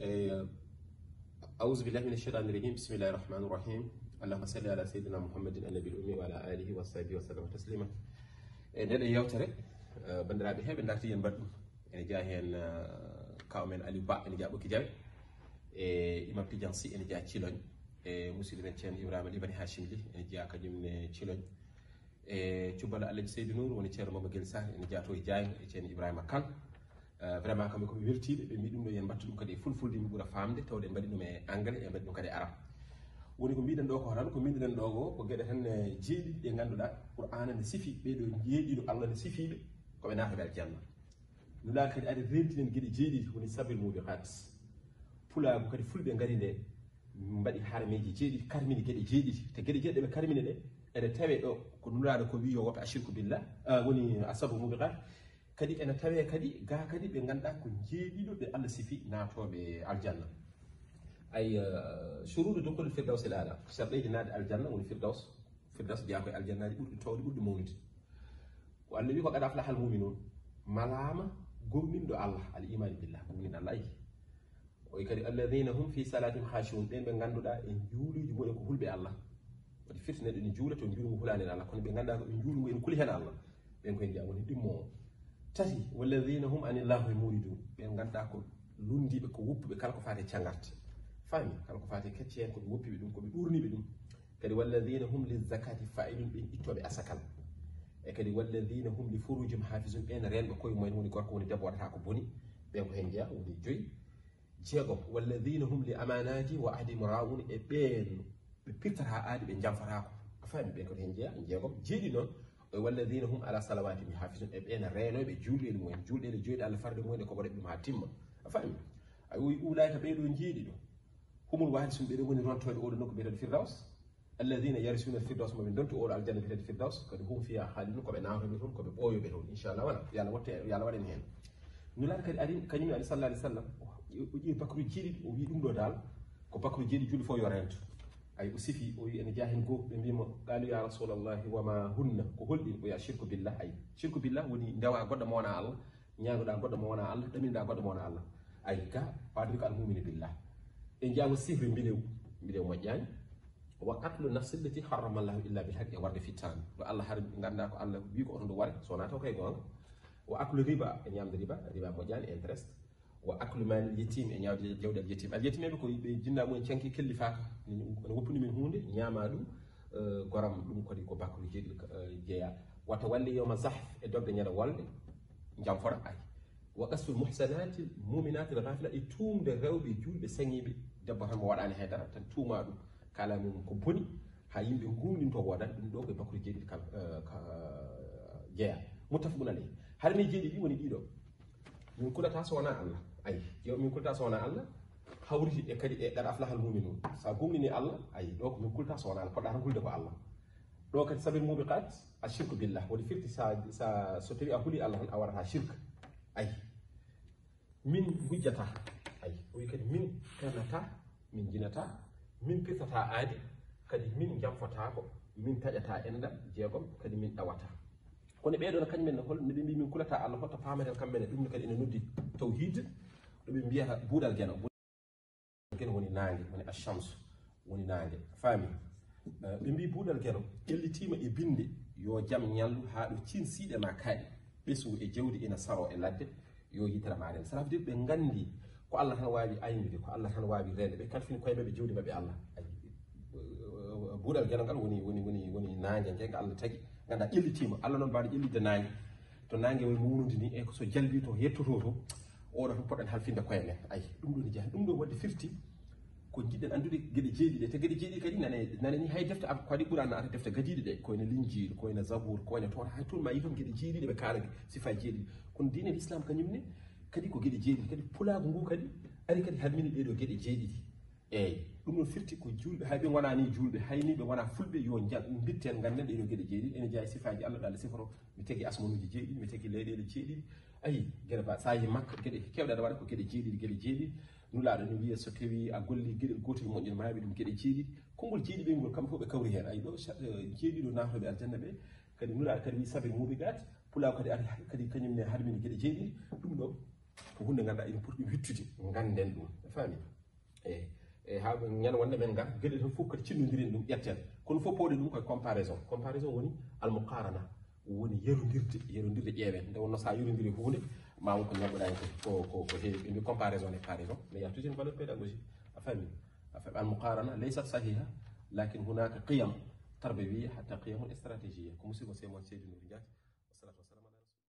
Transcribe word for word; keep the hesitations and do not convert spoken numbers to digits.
Eh, Auzu billahi min asheytani rajim. Bismillahi rahmani rahim. Allahumma salli ala sayyidina Muhammadin annabi al ummi wa ala alihi wa sahbihi wa sallama taslima. E ndeɗo yewtere, eh, bandiraɓe heɓe darti yen mbaɗ ɗum. Ene jeya hen, eh, kaw men Aliou Ba, ene jeya Ɓokki Jawe. E Imam Tidiane Sy, ene jeya Ciloñ. E musidɗo men Ceerno Ibrahima Libani Hachim Ly, ene jeya kañum ne Ciloñ. E cubbalo Alhaji Seydou Nour, woni Ceerno Mama Guel Sarr, ene jeya to e Diagne, e Ceerno Ibrahima Kane. Eh, vraiment, kamɓe ko ɓe weltiiɓe, ɓe mbi ɗum ɗo yen mbattu ɗum kadi e fulfulde, mi ɓura faamde, tawde en mbaɗi ɗum e anglais, en mbaɗi ɗum kadi e arab. Woni ko mbiɗen ɗo ko tan, ko mbiɗen ɗo ko, ko geɗe tan, eh, jeeɗiɗi ɗe ngannduɗaa Qur'aana ne sifi, ɓee ɗo jeeɗiɗo Allah ne sifiiɓe, ko ɓe naatooɓe aljanna. Nulaaɗo kadi ari rentinen geɗe jeeɗiɗi, woni sabil mubiqat. Pulaagu kadi fulɓe ngari nde, mbaɗi harmeeji jeeɗiɗi, karmini geɗe jeeɗiɗi. Te geɗe jeeɗiɗi ɓe karmini ɗe, ene tawe ɗo, ko Nulaaɗo ko wi yo woppe ashirku billah, ah, woni asabu mubiqat. Kadi ene tawe kadi, ga kadi ɓe ngannduɗaa ko jeeɗiɗo ɓe Allah sifi naatooɓe aljanna. Ay, eh, shuruɗu dukhul firdaws al ala, sharɗeeji naatde aljanna woni firdaws. Firdaws jeyaa ko e aljannaaji ɓurɗi toowde, ɓurɗi mawnude. Ko Allah wi ko qad aflaha al mu'minun, malaama gomɗinɗo Allah, al imani billah, gomɗinɗo Allah, ayi. O wi kadi, "Alladhina hum fi salatihim khashi'un," ɓen ɓe ngannduɗaa e juuluuji mumen ko hulɓe Allah. Waɗi firti neɗɗo ene juula to juulngu hulaani heen Allah, kono ɓe ngannduɗaa ko ɓe juulngu ene kuli heen Allah. Ɓen ko heen jeyaa woni ɗimmo o. Tati, "Walladhina hum anil lahwi muridun," ɓe ngannduɗaa ko lunndiiɓe, ko woppuɓe kala ko faati e cangarte. Faami? Kala ko faati e kecce heen ko ɓe woppiiɓe ɗum, ko ɓe ɗuurniiɓe ɗum. Kadi, "Walladhina hum lizzakati fa'ilun," ɓen ittooɓe asakal. E kadi, "Walladhina hum li furujihim hafizun," ɓen reenɓe koye mumen, woni gorko, woni debbo, waɗataa ko boni. Ɓen ko heen jeyaa, woni joyi. Jeegom, "Walladhina hum li amanati wa ahdihim ra'un," e ɓeen ɓe pirtata aadi, ɓe jamfataako. A faami? Ɓen ko heen jeyaa, jeegom. Jeeɗiɗi noon, o wi, "Walladhina hum ala salawatihim yuhafizun," e ɓeen reenooɓe juulɗeele mumen, juulɗeele joyɗe Allah farde mumen, ko waɗa ɗum haa timma. A faami? A wi, "Ulaika," ɓee ɗo jeeɗiɗo, "humul warisun," ɓee ɗo ngoni rontooɓe oo ɗo nokku biyeteeɗo Firdaws. "Alladhina yarisuna al-firdaws," mo ɓe ndontu oo ɗo aljanna biyeteeɗo Firdaws, kadi "hum fiha khalidun," ko ɓe naatooɓe toon, ko ɓe ɓooyoɓe toon, inchallah. Wala, yo Allah watte, yo Allah waɗen heen. Nulaaɗo kadi ari, kañum ne, sallallahu alayhi wa sallam, o ƴeewi bakru jeeɗiɗi, o wi ɗum ɗo dal, ko bakru jeeɗiɗi, julɗo fof yo rento. Ay, o sifi, o wi ene jeyaa heen goo, ɓe mbiima, "Qalu ya rasulallahi, wa ma hunna?" Ko holɗin? O wi, "Shirku billah." Ay, shirku billah woni ndewa goɗɗo mo wonaa Allah, ñaagoɗaa goɗɗo mo wonaa Allah, ɗaminɗaa goɗɗo mo wonaa Allah. Ay, ga, paadori ko al mu'minu billah. Ɓe njeyaa ko sihru, mbilewu, mbilewu moƴƴaani. "Wa qatlu nafsi allati harrama Allahu illa bil haqq," e warde fittaandu. Ɗo Allah har-, nganndaa ko Allah wi ko oto ndu ware, so wonaa taw kay goonga. "Wa aklu riba," e ñaamde riba, riba moƴƴaani, interest. "Wa aklu mali yetim," e ñaamde jawdi al yetim. Al yetim ɓe ko ɓe jinnaa mumen canki kellifaaka, ene woppani min huunde, ñaamaa ɗum, eh, goram ɗum kadi ko bakru jeeɗiɗi, eh, jeyaa. "Wa tawalli yawma zahf," e dogde ñande wolde, jamfora, ay. "Wa qasful muhsanati mu'minati al ghafila," e tuumde rewɓe juulɓe saŋiiɓe, debbo tan mo waɗaani hay dara, tan tuumaa ɗum, kala mum ko boni, haa yimɓe ngumɗinto woodani ɗum. Ɗo ko e bakru jeeɗiɗi kala, eh, ka jeyaa. Muttafaqun alayhi. Harmi jeeɗiɗi woni ɗiɗo. Min kulataa so wonaa Allah. Ay, yo min kulataa so wonaa Allah. Hawriti e kadi e qad aflahal mu'minun. So a gomɗini Allah, ay, ɗo ko min kulataa so wonaa Allah. Poɗɗaa tan hulde ko Allah. Ɗo kadi sabil mubiqat, ashirku billah. Woni firti sa, sa, so tawi a huli Allah tan, a waɗataa shirk. Ay. "Min ngujjataa." Ay, o wi kadi, "Min kanataa, min njinataa, min pirtataa aadi, kadi min njamfotaako, min taƴataa enɗam," jeegom, "kadi min ɗawataa." Kono ɓee ɗoo, kañum en, hol no ɓe mbii, "Min kulataa Allah," holto paamaten kamɓe ne? Ɗum ne kadi ene noddi tawhiid, ɗo ɓe mbiyata buuɗal geno. Buuɗal geno woni naange, woni ashamsu, woni naange. Faami? Eh, ɓe mbii buuɗal geno ƴellitiima e binnde, "Yo jam ñallu haa ɗo ciin siiɗe maa kaaɗi, ɓesngu e jawdi ina saroo e ladde, yo yitere maa ren." Cela veut dire ɓe nganndi ko Allah tan waawi aynude, ko Allah tan waawi reende. Ɓe kalfini koye maɓɓe jawdi maɓɓe Allah. Ay, buuɗal geno ngal woni, woni, woni, woni naange nge, ngal Allah tagi. Nganndaa ƴellitiima. Allah noon mbaaɗo ƴellitde naange. To naange woni mawnude ni, e ko so jalbii to, yettoto to, oɗo tan poɗɗen halfinde koye men. Ay, ɗum ɗo ne jeyaa. Ɗum ɗo waɗde firti ko njiɗɗen anndude geɗe jeeɗiɗi. Te geɗe jeeɗiɗi kadi nane, nane ni hay defte Al-, ko waɗi Qur'an naata defte gadiiɗe ɗe, ko wayno Linjiil, ko wayno Zabuur, ko wayno Tawreeta, hay toon ma yi toon geɗe jeeɗiɗi ɓe kaalani sifaaji jeeɗiɗi. Kono diine Lislaam kañum ne kadi ko geɗe jeeɗiɗi. Kadi pulaagu ngu kadi ari kadi harmini ɗee ɗoo geɗe jeeɗiɗi. Eey, ɗum ɗo firti ko juulɓe, hay ɓe ngonaa ni juulɓe, hay ni ɓe ngonaa fulɓe, yo nja-, mbitten, ngannden ɗee ɗoo geɗe jeeɗiɗi. Ene jeyaa e sifaaji Allah ɗo Allah sifoto, "Mi tagi asmanuuji jeeɗiɗi, mi tagi leyɗeele jeeɗiɗi." Ayi, geɗe ba-, so a yii Makka, geɗe keewɗe aɗa waɗa ko geɗe jeeɗiɗi, geɗe jeeɗiɗi. Nulaaɗo ne wiya, so tawii a gollii geɗel gootel moƴƴere, ma heɓe ɗum geɗe jeeɗiɗi. Konngol jeeɗiɗoyngol kam fof ɓe kawri heen. Ayi, ɗo sa-, eh, jeeɗiɗo naatooɓe aljanna ɓe, kadi Nulaaɗo kadi wii, "Sabil mubiqat." Pulaagu kadi ari, kadi kañum ne harmini geɗe jeeɗiɗi. Ɗum ɗo ko huunde ngannduɗaa ina poti ɗum hittude, ngannden ɗum. Fami. E e ha ñande wonde men ngar geɗe ɗen fof kadi cinnodiren ɗum ƴetten, kono fof pawɗen ɗum koye comparaison. Comparaison woni almuqarana, woni yerondirde. Yerondirde ƴeewen, nde wonno sa yerondiri hunde ma won ko ñagoɗani ko ko ko heewi. Ɓe mbi comparaison n'est pas raison, mais il y a toujours une valeur pédagogique. A fami? A fami? Almuqarana laysat sahiha, lakin hunaka qiyam tarbawiya, hatta qiyam stratégiya. Ko musiɗɗo Seydi Nour Diagne. Wassalatu wassalam.